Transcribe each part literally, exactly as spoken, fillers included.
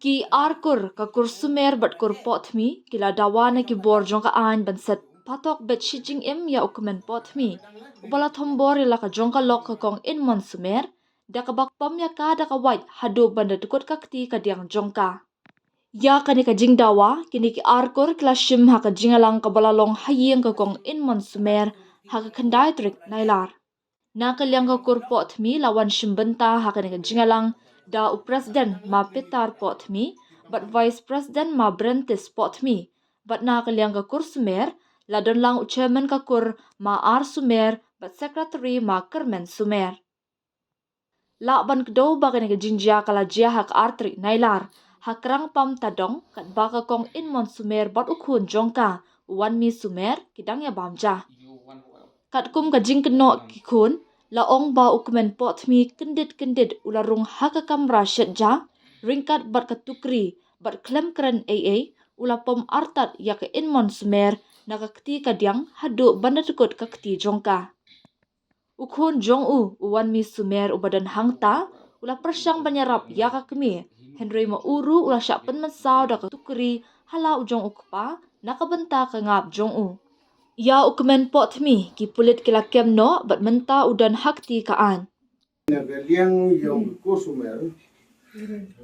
Ki ar kur, ka kur Sumer bad kur Pohthmi, ki la dawa na ki bor jong ka aiñ ban set patok bad shi jingim ïa u kmen Pohthmi, uba la thombor ïa la ka jong ka lok ka kong Inmon Sumer, da kaba pom ïa ka da ka wait haduh ban da dkut ka kti ka diang jong ka. Ïa kane ka jingdawa, kine ki ar kur ki la shim ha ka jingïalang kaba la long ha ïing ka kong Inmon Sumer ha ka khyndai tarik Nailar. Na ka liang ka kur Pohthmi la wan shim bynta ha kane ka jingïalang da u President ma Peter Pohthmi bad Vice President ma Brentis Pohthmi, bad na ka liang ka kur Sumer la don lang u Chairman ka kur ma R Sumer bad Secretary ma Kyrmen Sumer. Lah ban kdew ba kane ka jingjia ka la jia ha ka ar tarik Nailar, ha Krang Pam Tadong, katba ka kong Inmon Sumer bad u khun jong ka, u Wanmi Sumer, ki dang ïa bam ja. Katkum ka jingkynnoh ki khun, la ong ba u kmen Pohthmi kyndit kyndit u la rung ha ka kamra shet ja, ryngkat bad ka tukri, bad khlem kren ei ei, u la pom artat ïa ka Inmon Sumer na ka kti ka diang haduh ban da dkut ka kti jong ka. U khun jong u, u Wanmi Sumer uba don hangta, u la pyrshang ban ïarap ïa ka kmie, hynrei ma u ruh u la shah pynmynsaw da ka tukri ha la u jong u kpa na ka bynta ka ngap jong u. Ïa u kmen Pohthmi, ki pulit ki la kem noh bad mynta u don ha kti ka aiñ. Na ka liang jong ka kur Sumer,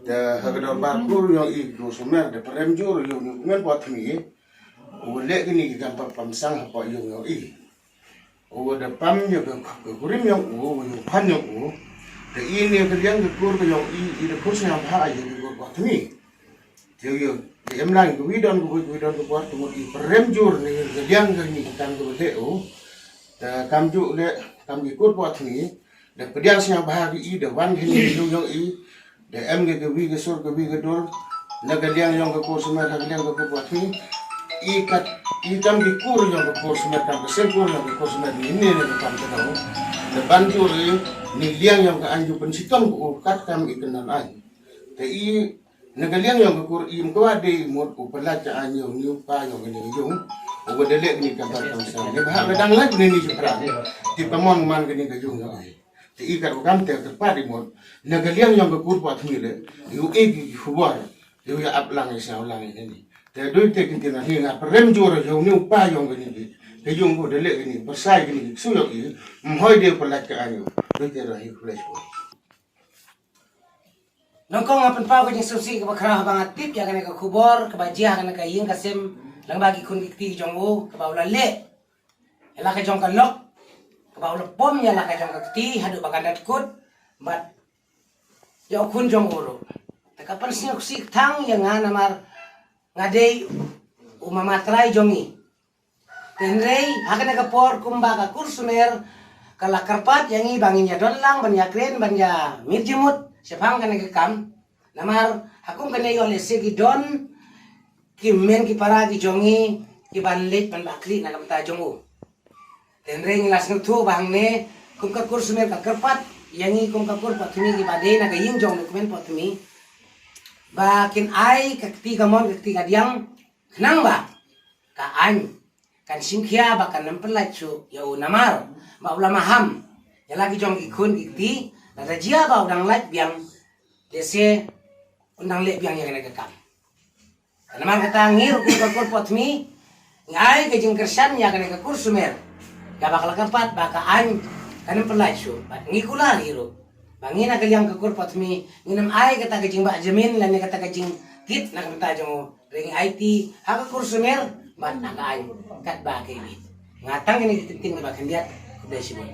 da ha ka dorbar kur jong i kur Sumer, da pyrem jur jong u kmen Pohthmi, u leh kine ki kam pam pam sang hapoh jong i. U da pam ïa ka, ka kurim jong u, u phan jong u. Te i ne ka liang ka kur ka jong i, i da kur sngewbha ïa ka kur Pohthmi. Te ïa, ïa em lang ka wi don ka wi, wi don ka por, te mut i pyrem jur ne ka liang ka ni ka kam ka ba leh u. Te kam ju leh, kam ki kur Pohthmi. Da pdiang sngewbha ki i, da wan hi ni jong jong i. Da em ka, ka wi ka sur, ka wi ka dur. Na ka liang jong ka kur Sumer, na ka liang ka kur Pohthmi. I kat, i kam ki kur jong ka kur Sumer, kam ka seng kur jong ka kur Sumer ni, ni, ni, kam ka dong. Da ban jur i, ni liang jong ka aiñ ju pynshitom ka u kat kam i kyndan aiñ. Te i, na ka liang jong ka kur i, ym kwah de mut u pyllait ka aiñ jong ni u pa jong ka ni ka jong. U ba da leh ni ka bar kam sa. Ni ba ha ka dang lait ni ni ju pra. Ti pa mon man ka ni ka jong jong ai. Te i kat u kam te ka pat i mut. Na ka liang jong ka kur Pohthmi le. Ïa u e ki khubor. Ïa u ïa ap lang ïa sngewlang ïa ni. Te doi te kin kin hi nga pyrem jur ïa u ni u pa jong ka ni ki. Ka jong u da leh ka ni. Pyrsai ka ni ki. Su jong i. Ym hoi de pyllait ka aiñ u. Doi te da hi khleh u. Nyngkong nga pynpaw ka jingsngewsih kaba khraw haba nga tip ïa kane ka khubor kaba jia ha kane ka ïing ka sem lyngba ki khun ki kti jong u kaba u la leh ïa la ka jong ka lok, kaba u la pom ïa la ka jong ka kti haduh ba kan da dkut bad ïa u khun jong u ruh. Te ka pynsngewsih tang ïa nga namar nga dei u mama trai jong ngi. Hynrei ha kane ka por kumba ka kur Sumer ka la kyrpad ïa ngi ba ngin ïa don lang ban ïa kren ban ïa mih jingmut shaphang kane ka kam. Namar ha kum kane ïoh lehse ki don ki men ki para ki jong ngi ki ban leit ban bakri na ka bynta jong u. Hynrei ngi la sngewthuh ba hangne kum ka kur Sumer ka kyrpad ïa ngi kum ka kur Pohthmi ki ba dei na ka ïing jong u kmen Pohthmi ba kin ai ka kti ka mon ka kti ka diang khnang ba ka aiñ kan shim khia ba kan ym pyllait shuh ïa u namar ba u la maham ïa la ki jong ki khun ki kti. Lada jia ba u dang lait biang, lehse un dang leh biang ïa kane ka kam. Namar kata ngi ruh kum ka kur Pohthmi ngi ai ka jingkyrshan ïa kane ka kur Sumer kaba ka la kyrpad ba ka aiñ kan ym pyllait shuh. Bad ngi kular hi ruh ba ngi na ka liang ka kur Pohthmi ngin ym ai kata ka jingbah jamin lane kata ka jingkit na ka bynta jong u. Hynrei ngi aiti ha ka kur Sumer bad ha ka aiñ katba ka ïeit. Nga tang kine ki ktien kiba khyndiat. Khublei shibun.